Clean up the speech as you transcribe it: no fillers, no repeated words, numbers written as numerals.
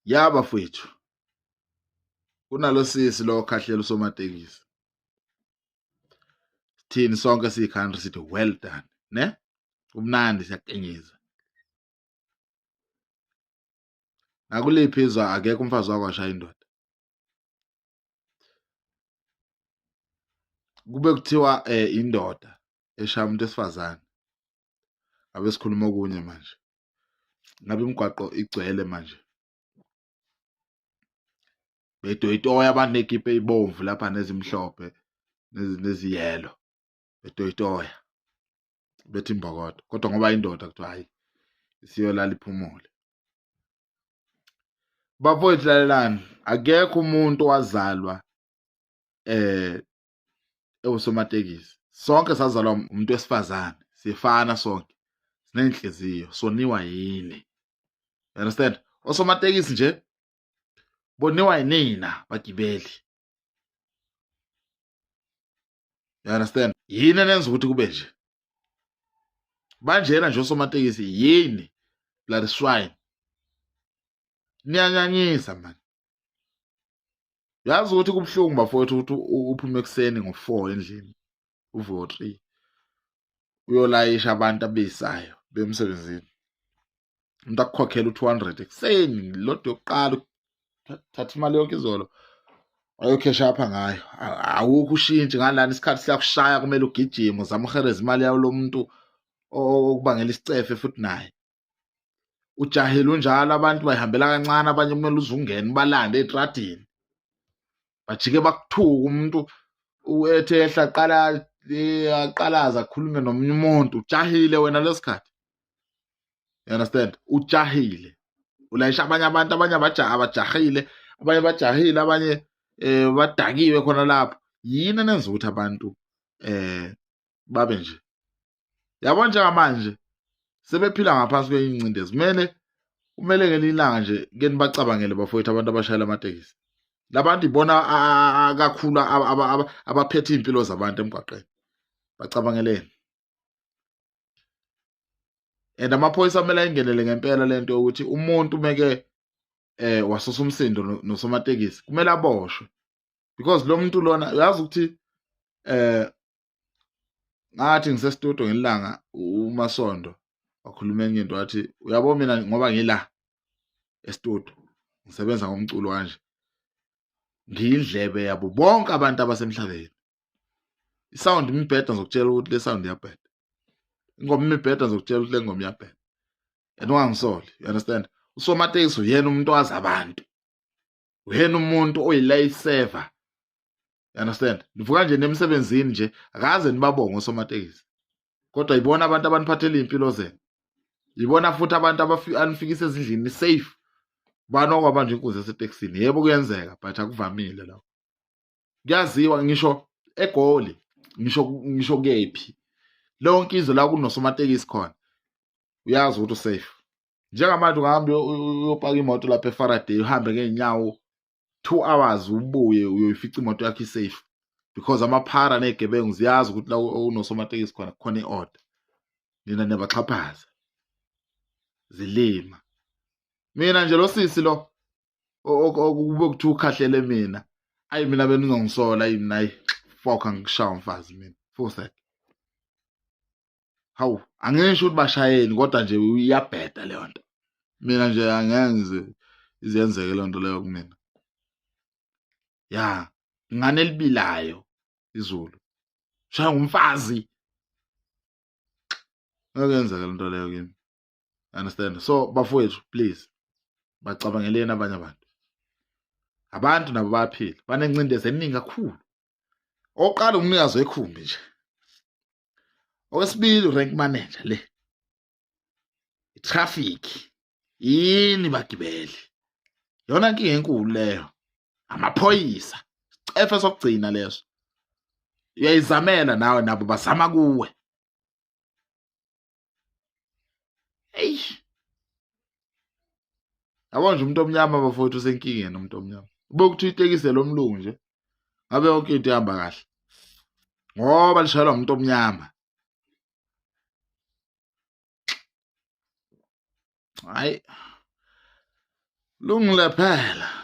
Ya bafowethu, kunalo sisi lo okhahlela usomatekisi. Sithini sonke siyi-country sithi well done, ne? Kumnandi siyakenyeza. Nakuliphi izwe akekho umfazi wakho washaya indoda. Kube kuthiwa indoda eshaya umuntu wesifazane. Ngabe sikhuluma okunye manje. Ngabe imigwaqo igcwele manje. Betoyitoya abantu nekipa eyibomvu lapha nezimhlophe neziyelo. Betoyitoya. Bethi imbokodo. Kodwa ngoba indoda kuthiwa hayi isiyolala iphumule. Bafowethu lalelani, akekho umuntu owazalwa ewusomatekisi. Sonke sazalwa umuntu wesifazane, sifana sonke. Sinenhliziyo, soniwa yini? You understand? Osomatekisi nje boniwa yinina bagibeli. You understand? Yini enenza ukuthi kube nje? Banjena nje osomatekisi yini? Bloody swine. Niyanyanyisa man. Yazi ukuthi kubuhlungu bafowethu ukuthi uphume ekuseni ngo-4 endlini uvuke ngo-3 uyolayisha abantu abeyisayo bemsebenzini. Umuntu akukhokhela u-200 ekuseni lodwa yokuqala thatha imali yonke izolo wayokhesha apha ngayo. Awukho ushintshi ngalana isikhathi siyakushaya kumele ugijime uzame uhereza imali yawo lo muntu okubangela isicefe futhi naye. Ujahile unjalo abantu bayihambela kancane abanye kumele uze ungene ubalande etradini. Bajike bakuthuke umuntu ethe ehla qala aqalaza akhulume nomunye umuntu ujahile wena lesikhathi. You understand? Ujahile. Ulayisha abanye abantu abanye abajahile, abanye bajahile abanye badakiwe khona lapho. Yini enenza ukuthi abantu babe nje? Yabo njengamanje sebephila ngaphansi kwencindezi. Kumele ngelinye ilanga nje ke nibacabangele bafowethu abantu abashayela amatekisi. Labantu ibona kakhulu abaphethe iy'mpilo zabantu emgwaqeni. Bacabangeleni. And amaphoyisa kumele ayingenele ngempela lento yokuthi umuntu meke wasusa umsindo nosomatekisi kumele aboshwe. Because lo muntu lona uyazi ukuthi ngathi ngisestudio ngelanga uMasondo wakhuluma enye into wathi uyabo mina ngoba ngila estudio ngisebenza ngomculo kanje ngiyindlebe yabo bonke abantu abasemhlabeni. Isound imibheda ngizokutshela ukuthi le sound iyabheda. Ingoma imibheda ngizokutshela ukuthi le ngoma iyabheda. And ungangisoli, you understand? Usomatekisi uyena umuntu owazi abantu. Uyena umuntu oyilayisever. You understand? Nivuka nje nemsebenzini nje akaze nibabonge osomatekisi. Kodwa yibona abantu abaniphathela iy'mpilo zenu. Yibona futhi abantu anifikisa ezindlini safe. Bani okwabanje inkunzi esetekisini? Yebo kuyenzeka but akuvamile lokho. Kuyaziwa ngisho eGoli, ngisho kephi. Lonke izwe la kunosomatekisi khona. Uyazi ukuthi usafe. Njengamanje ungahamba uyopaka imoto lapha eFaraday uhambe ngeenyawo 2 hours ubuye uyoyifica imoto yakho isafe because amaphara nezigebengu ziyazi ukuthi la unosomatekisi khona kukhona iorder. Nina niyabaxhaphaza. Zilima. Mina nje lo sisi lo okube kuthiwa ukhahlele mina. Ayi mina benizongisola ayi mina ayi fuck angikushaya umfazi mina. Full Hawu angisho ukuthi bashayeni kodwa nje iyabheda leyo nto. Mina nje angeke izenzeke leyo nto leyo kumina. Ya, ngane elibilayo izulu. Shaya ngumfazi. Ngeke yenzeke lento leyo kimi. Understand? So bafowethu please bacabangeleni abanye abantu. Abantu nabo bayaphila, banencindezi eningi kakhulu. Oqala umnikazi wekhumbi nje. Okwesibili rank manager le. Traffic. Yini bagibeli? Yona inkinga enkulu leyo. Amaphoyisa. Sicefe sokugcina leso. Uyayizamela nawe nabo bazama kuwe. Hey. Yabo nje umuntu omnyama bafowethu usenkingeni umuntu omnyama. Ube kuthi itekisi lomlungu nje. Ngabe yonke into ihamba kahle. Ngoba lishayelwa umuntu omnyama. Hayi. Lungile phela.